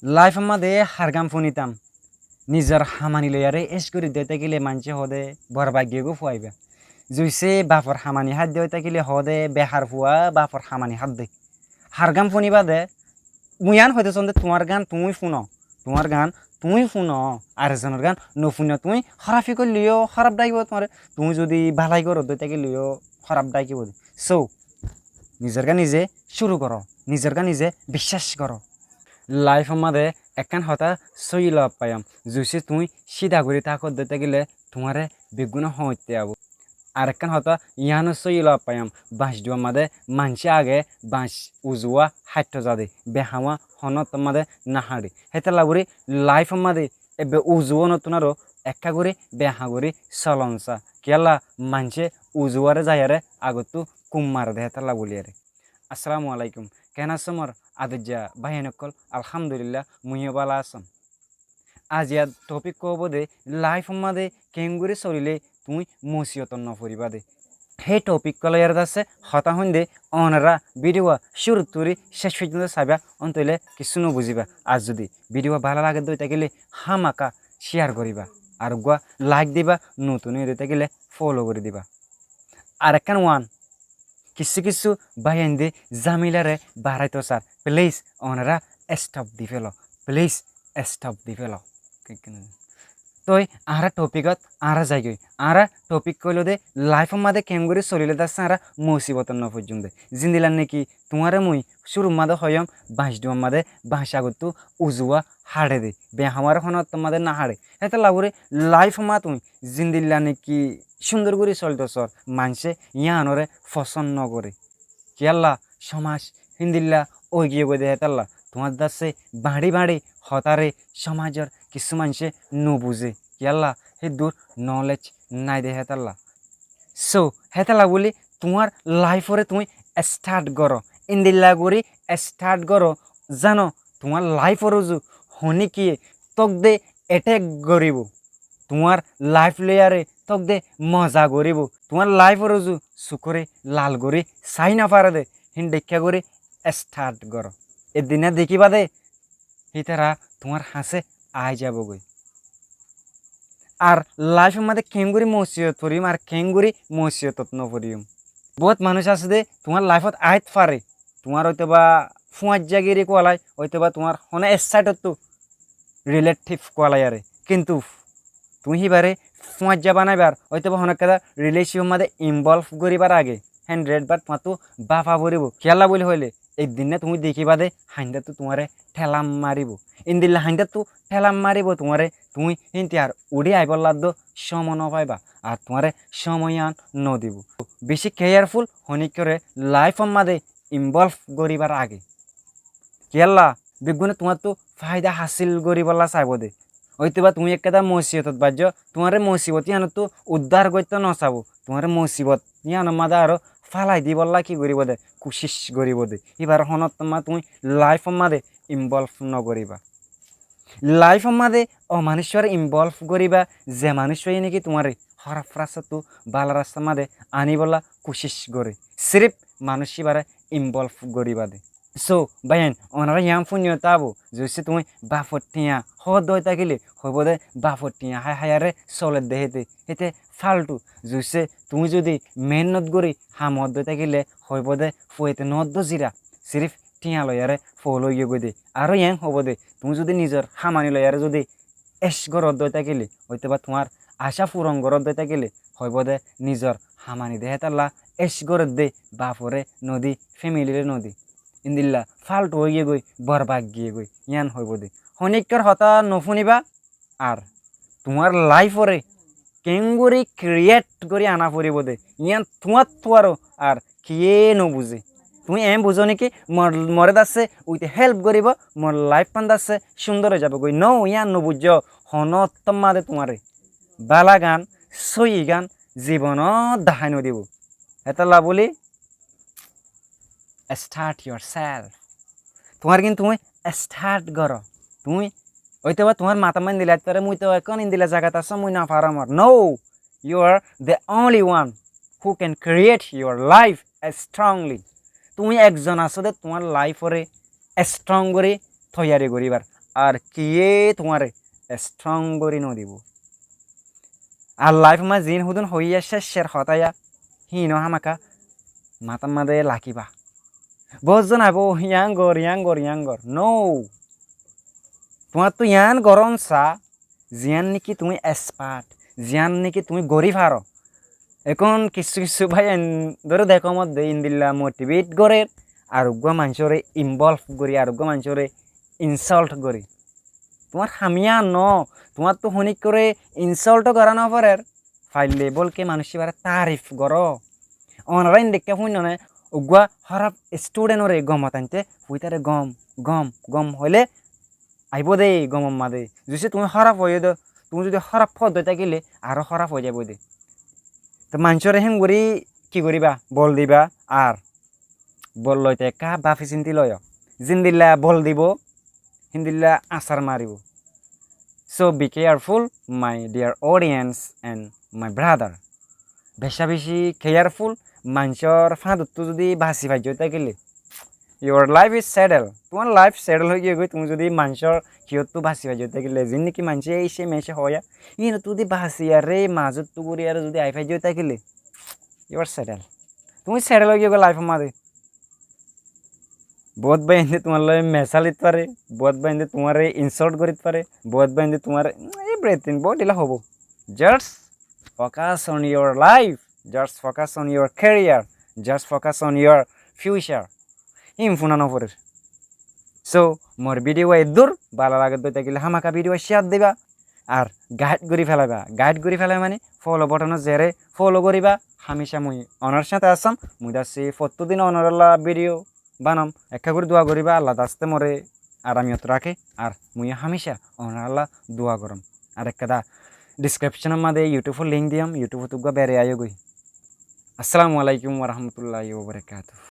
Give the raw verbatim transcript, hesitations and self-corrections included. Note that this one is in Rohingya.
Laifór máze hargán fúnitam, nizor hamani loiyaré ec gorí dói tákile maincé hoóde borbaggiyó gó fuaibá. Zuisé bafor hamani hádde ói tákile hoóde behar fua bafor hamani hádde. Hargán fúnibá de, mui yián hoitó soónde tuáñr gán tuñí fúno, tuáñr gán tuñí fúno, ar ezonor gán nofúno. Tuñí hórafi goilleyó hóraf dhákibo tuáñre, tuñí zudi bálai goró dói tákileyó hóraf dhákibo de. So, nizor gán nize cúru goró, nizor gán nize biccác goró. Laifór máze ekkán hotá sóiyi lofat faiyám, zuisé tuñí cída gorí táko dói tákile tuáñre beggúne hoóñitte aibó. Ar ekkán hotá yiáno sóiyi lofat faiyám, bañc duwar máze maincé age bañc uzuwá háitto zade, behañwá honóttor máze naháñre. Hétolla gorí laifór máze ebbe uzuwá nottún aró ekká gorí behañ gorí solon sa. Kiyólla maincé uzuwáre zaiyaré agottú kum mare de hétolla bóliyaré. Assalamu alaikum. Keén asó mor adoijja báiyain ókkol? Alhamdulillah, muiyó bála asóm. Aijja topik óibo de laifór máze keéngorí solilé tuñí mosibotot noforibá de. Hé topik loiyaré dassé hotá hoindé, onora bídiwa cúrut turi céc foijjonto saibá, óntoile kissú nobuzibá. Ar zudi bídiwa bála lage dói tákile hámaka cíyar goríba, ar uggúa laik diba, notun ói dói tákile folo gorí diba. Ar ekkán wan, kissú kissú báiyain de zamilare baráito sar. Please, onora estop di félo. Please, estop di félo. Toi añára topikot añára zaigói. Añára topik óilde laifór máze keéngorí solilé dassé añára mosibotot nofoijjúm de. Zendilla niki tuáñre mui cúrur máze hoiyóm, bañc duwar máze bañc agottú uzuwá háre de, behañwáre honóttor máze naháre. Hétolla gorí laifór máze tuñí zendilla niki cúndor gorí solto sor, maincé yíanoré fosón nogoré. Kiyólla cómaj héndilla óigiyoi de hétolla. Tuáñr dassé bañçi bañçi hotáre cómajor kissú maincé nobuzé. Kiyólla héddur nolej nái de hétolla. So, hétolla bóli tuáñr laiforé tuñí estart goró. Endilla gorí estart goró, zano tuáñr laifor uzu honíkkiye tókde etek goríbou. Tuáñr laif loiyaré tókde moza goríbou. Tuáñr laifor uzu sukóre lal gorí saái nofaré dé, hín dheikká gorí estart goró. Eddinna dekíba dé, hítara tuáñr hañsé aái zaibogói. Ar laifor máze keéngorí mosibot foriyum ar keéngorí mosibotot noforiyum. Boóut manúic asé dé tuáñr laifot aáit fare, tuáñr óitoba fúañijja gíri kualai, óitoba tuáñr honó ek sáitottú riléthif kualaiyaré. Kintu tuñí híbaré fúañijja banaibár, óitoba honó ekkán rilécipor máze involv goríbar age héndhérét bar tuáñttú báfa foribóu. Kiyólla bóli hoilé, eddinna tuñí dekíba dé haindáttu tuáñre thélam maribóu. Endilla haindáttu thélam maribóu tuáñre, tuñí hínti ar uçí aibólla dó cómo nofaibá, ar tuáñre cómo yían nodibóu. Bicí keyarful honíkkoré laifor máze involv goríbar age. Kiyólla, beggúne tuáñttú faida hásil goríbolla saibóu dé. Óitoba tuñí ekkán mosibotot baijjó, tuáñre mosibot yíanottú uddár goittó nosabóu, tuáñre mosibot yíanor máze aró fálai dibólla ki goríbou dé, kucíc goríbou dé. Íbar honóttomma tuñí laifor máze involv nogoríba. Laifor máze ó manúiccúare involv goríba, ze manúiccúa yíne ki tuáñre hóraf rastattú bála rastar máze aníbolla kucíc goré. Sírif manúic íbaré involv goríba dé. So, báiyain, onorá yían fúinno tábou, zuicce tuñí bafor thiañ hoódde ói tákile, hoibóu dé bafor thiañ hái háiyaré soledde héte, héte fáltu. Zuicce tuñí zudi meénnot gorí ham hoódde ói tákile, hoibóu dé fuaite noóddo zira, sírif thiañ loiyaré fool óigiyogói dé. Aró yían hoibóu dé, tuñí zudi nizor hamani loiyaré zudi ec goródde ói tákile, óitoba tuáñr acá furon goródde ói tákile, hoibóu dé nizor hamani dé hétalla ec gorédde, baforé nodi, fémiliré nodi. Endilla fáltu óigiyegói, borbad giyegói, yían hoibóu dé. Honíkkar hotá nofúniba, ar tuáñr laiforé keéngorí kriyét gorí aná foribóu dé, yían tuáñttú aró ar kiyé nobuzé. Tuñí eén buzó néki, mor, moré dassé uite hélp goríbou, mor laifán dassé cúndor ói zaibogói. No, yían nobuijjó, honóttomma dé tuáñre bálagan, sóiyigan zibonot dahái nodibóu. Hétalla bóli, start yourself. Tuáñr gín tuñí start goró. Tuñí óitoba tuáñr matát endilla aittáre, mui toóu ekkón endilla zagat asóm, mui nofarómor. No, you are the only one who can create your life strongly. Tuñí ekzon asó dé tuáñr laiforé strong gorí toiyari goríbar. ar kiyé tuáñre strong gorí nodibó. Ar laif ot ziín hudún hoiyé céccor hotá yá, híin ó hámaka matár mazé rakíba. Bóut zon aibó, yían gor, yían gor, yían gor. No. Tuáñttú yían gorón saá, ziyán néki tuñí expert, ziyán néki tuñí gorí faró. Ehón kissú kissú báiyain dóre dekó modde endilla motivate gorér, ar uggúa maincóre involve gorí, ar uggúa maincóre insult gorí. Tuáñr ham yían noó, tuáñttú honíkkoré insult ó gorá noforér, faillé bólke manúic íbaré taarif goró. Onorá endilla fúinno né, uggúa hóraf student ore gomot aintó, fuaitare gom, gom, gom hoilé aibó dé gomor mazé. Zodi tuñí hóraf óiyo dé, tuñí zodi hóraf fot dói tákile aró hóraf ói zaibó dé. Te maincóre héen gorí ki goríba? Bol diba, ar bol loite ekká báfi sinti loiyó. Zendilla bol dibó, héndilla asár maribó. So be careful, my dear audience and my brother. Becá becí careful, maincór fáñdottú zodi basi faijjó tákile, your life is settled. Tuáñr laif settle ói giyói goi, tuñí zodi maincór kiyottú basi faijjó tákile, ziín néki maincé éice meéce hoóya, yíanottú zodi basiyaré mazottú goríyaré zodi ai faijjó tákile, you are settled. Tuñí settle ói giyói goi laif or mazé. Bóut báiyain dé tuáñr loi mesá loit faré, bóut báiyain dé tuáñre insult gorit faré, bóut báiyain dé tuáñre everything bóut dila hoibó. Just focus on your life, just focus on your career, just focus on your future. Híin fúna noforér. So mor video eddur bála lage dói tákile hámaka video share diba. Ar guide gorí felaiba. Guide gorí felaiba mani follow button ot zere follow goríba. Hámica mui onor sáñte asóm. Mui dasi fottí din onorálla video banam. Ekká gorí dua goríba. Allah daste more aramiyot raké. Ar mui hámica onorálla dua gorom. Ar ekká dá description or mazé YouTube or link diyum. YouTube ot uggúa bere aiyó goi. Assalamu alaikum wa rahmatullahi wa barakatuh.